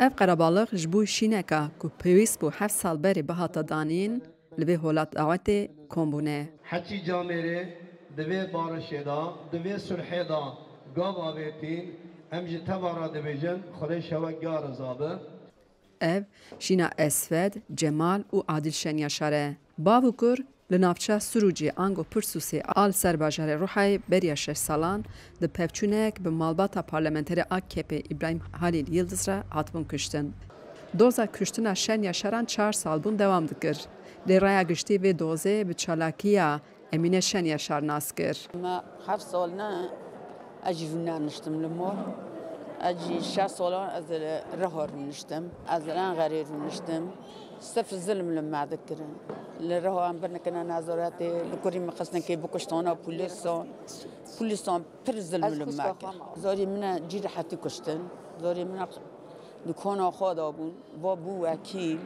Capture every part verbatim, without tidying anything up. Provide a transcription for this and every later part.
Ev qerebalix ji bo şîneka ku pêwîst bû heft sal berê bihata danîn, li vê holat dawetê kom bûne. Heçî camêrê di vê barişê de, di vê sulhê de gav avêtîn, em ji teva re dibêjin, Xwedê şewek ya riza bi. Ev şîna Esfed, Cemal û Adil Şenyaşar e. Bav û kur li navça Sirûcê ango Pirsûsê a li ser bajarê Ruhayê beriya şeş salan di pevçûnek bi malbata parlamenterê A K P Îbrahîm Halîl Yildiz re hatibûn kuştin. Doza kuştina Şenyaşaran çar sal bûn dewam dikir. Lê raya giştî vê dozê bi çalakiya Emîne Şenyaşar nas kir. Me heft sal ne, ez jî rûneniştim li mal. Ez jî şeş salan ez li Riha rûniştim. Ez li Enqerê rûniştim. Sif zilm li me dikirin. Li Riha em birnikine nezaretê, li kurî min xistin kê bikuştana polîsan. Polîsan pir zilm li me kir. Zarê min e cî rehetî kuştin. Zarê min e dukana xwe dabûn. Va bû wekîl,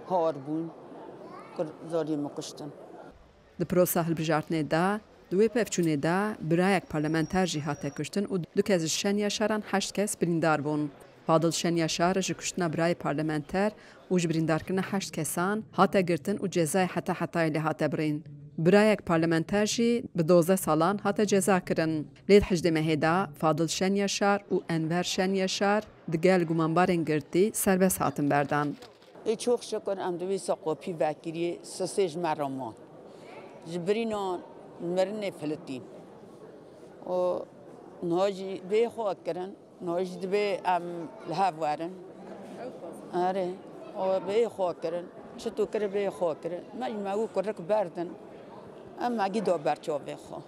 har bûn. Kir zarê min kuştin. Di prosa hilbijartinê de, di wê pevçûnê de birayek parlamenter jî hate kuştin û du kes ji Şenyaşaran heşt kes birîndar bûn. Fadil Şenyaşar ji kuştina birayê parlamenter û ji birîndarkirina heşt kesan hate girtin û cezayê heta hetayê lê hate birîn. Birayek parlamenter jî bi dozdeh salan hate ceza kirin. Lê di hejdê mehê de Fadil Şenyaşar û Enver Şenyaşar digel gumanbarên girtî serbest hatin berdan. Ê çok şikir em di wî saqopî vekirî sisê ji me re man. Ji birîna mirinê filitîn. Û niha jî bê xwe kirin, niha jî dibê em li hev werin. Erê, û bê xwe kirin. Çi tu kir bê xwe kirin. Me jî me wî kurik berdin. Em me gî da ber çavê xwe.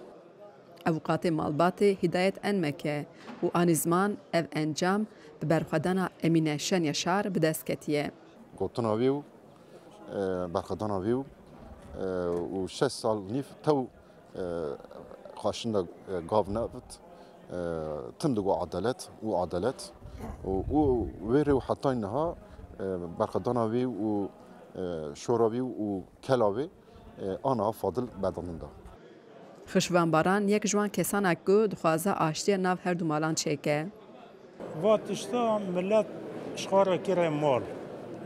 Avûkatê malbatê Hidayet Enmeke û anî ziman ev encam bi berxwedana Emîne Şenyaşar bi dest ketiye. Gotina wî û e, berxwedana wî û e, û şeş sal nîv tew e, xwaşinda e, gav nebit. E, tim digo adalet û adalet û, û wê rê û hetay niha e, berxwedana wî û e, şora wî û kela wê e, ana Fadil berdanin da. Xişvan Baran yek ji wan kesan e ku dixwaze aştiya nav her du malan çêke. Va tişta milet ji xwe re kire mal.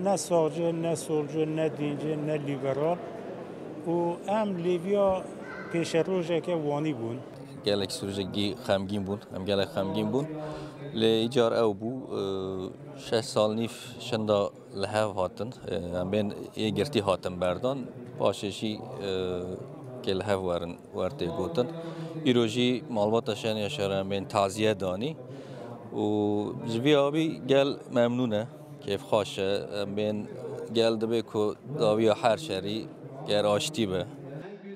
Ne sağcı, ne solcu, ne dinci, ne liberal. Û em lêviya pêşerojeke wanî bûn. Gelek Sûrjekî xemgîn bûn. Em gelek xemgîn bûn. Lê îcar ew bû, e, şeş sal nîv şinda li hev hatin. E, em bên ê girtî hatin berdan. Paşê jî, e, kê li hev werin, wer tê gotin. Îro jî malbata Şenyaşar em bên taziye danî. Û ji vî avî gel memnûn e, kêfxweş e. Em bên gel dibe ku dawiya her şerî ger aştî be.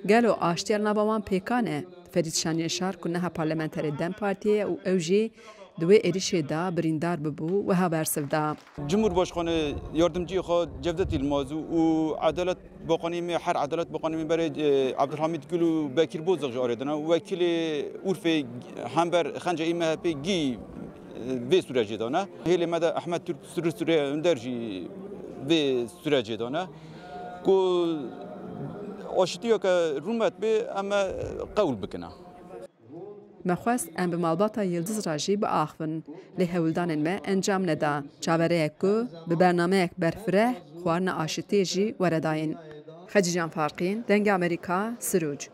Gelo aştiya li nava wan pêkan e? Ferîd Şenyaşar ku niha parlamenterê DEM Partiyê ye û ew jî di wê êrişê de birîndar bibû, wiha bersiv da. Cumhurbaşkanı yardımcı xwe Cevdet Yılmaz û Adalet Bakanı me, her Adalet Bakanı me berê e, Abdülhamit Gül û Bekir Bozdağ jî arê dana. Wekilê Urfê hember xenca MHP gî e, vê sürecê dana. Hêlê me de Ahmet Türk Sürü Sürü Önder jî vê sürecê dana. Ku aşitiyeke rûmet bê em e qewl bikina. Me xwest em bi malbata Yildiz re jî biaxivin, lê hewldanên me encam neda. Çaverê ye ku bi bernameyek berfireh xwarina aşitiyê jî were dayîn. Xecîcan Farqîn, Dengê Amerîka, Sirûc.